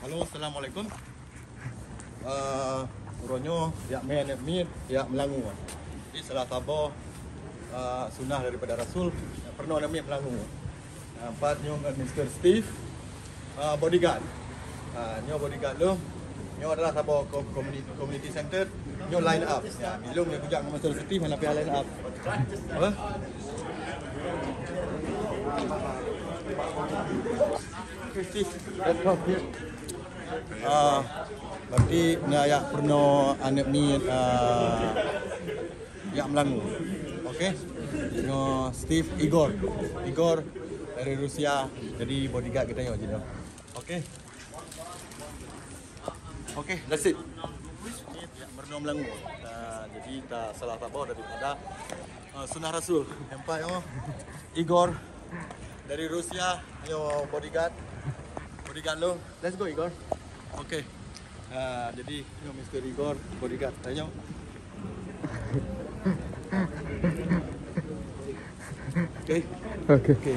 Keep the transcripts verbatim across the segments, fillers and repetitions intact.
Halo, assalamualaikum. Ah, uroe nyoe jak mè aneuk miet jak Meulangö. Jadi salah saboh, ah, sunah daripada Rasul, peurunoe aneuk miet Meulangö. Ah, pat nyoe ngon Mister Steve, ah, bodyguard. Ah, nyoe bodyguard lôn. Nyoe adalah saboh ko-, community, community center. Nyoe line up. Ya, bilong nyoe kujak ngon Mister Steve hana payah line up. Apa? Steve, let's go. Ah, berarti nyoe jak peurunoe aneuk miet, ah, jak Meulangö. Oke. Nyoe Steve, Igor. Igor dari Rusia. Jadi bodyguard kita nyoe jinoe. Oke. Oke, that's it. Jak peurunoe Meulangö. Ah, jadi ta salah saboh daripada, ah, sunah Rasul. Nampak nyoe. Igor dari Rusia, nyoe bodyguard. Bodyguard lôn. Let's go, Igor. Oke. Ah, jadi nyoe Mister Igor, bodyguard. Ayo. Oke. Oke. Oke.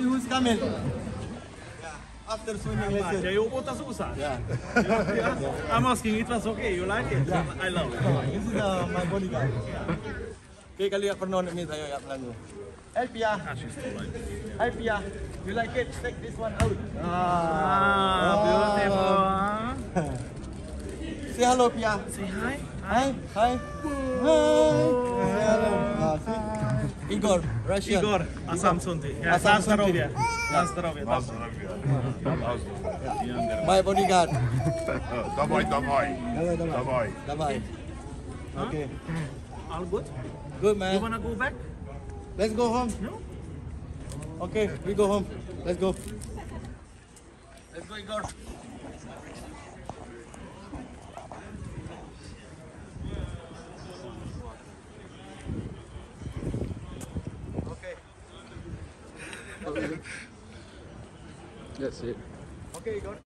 See who's coming. Yeah. After swimming lesson. Jadi, apa tak susah? Yeah. Yeah. I'm asking, it was okay. You like it? Yeah. I love it. This is, uh, my bodyguard. Okay, kali jak peurunoe aneuk miet jak Meulangö. Hey, Pia. Hey, Pia. You like it? Take this one out. Ah, beautiful, huh? Say hello, Pia. Say hi. Hi, hi. Hi. Say hello. Ah, see? Igor, Russian. Igor, Assam something. Yeah, Assam something, yeah. Здоровье. Здоровье. My bodyguard. Давай, давай. Давай, давай. Давай. Давай. Huh? Okay. All good? Good, man. You wanna go back? Let's go home. No? Okay, we go home. Let's go. Let's go, Igor. Okay. Okay. That's it. Okay, Igor.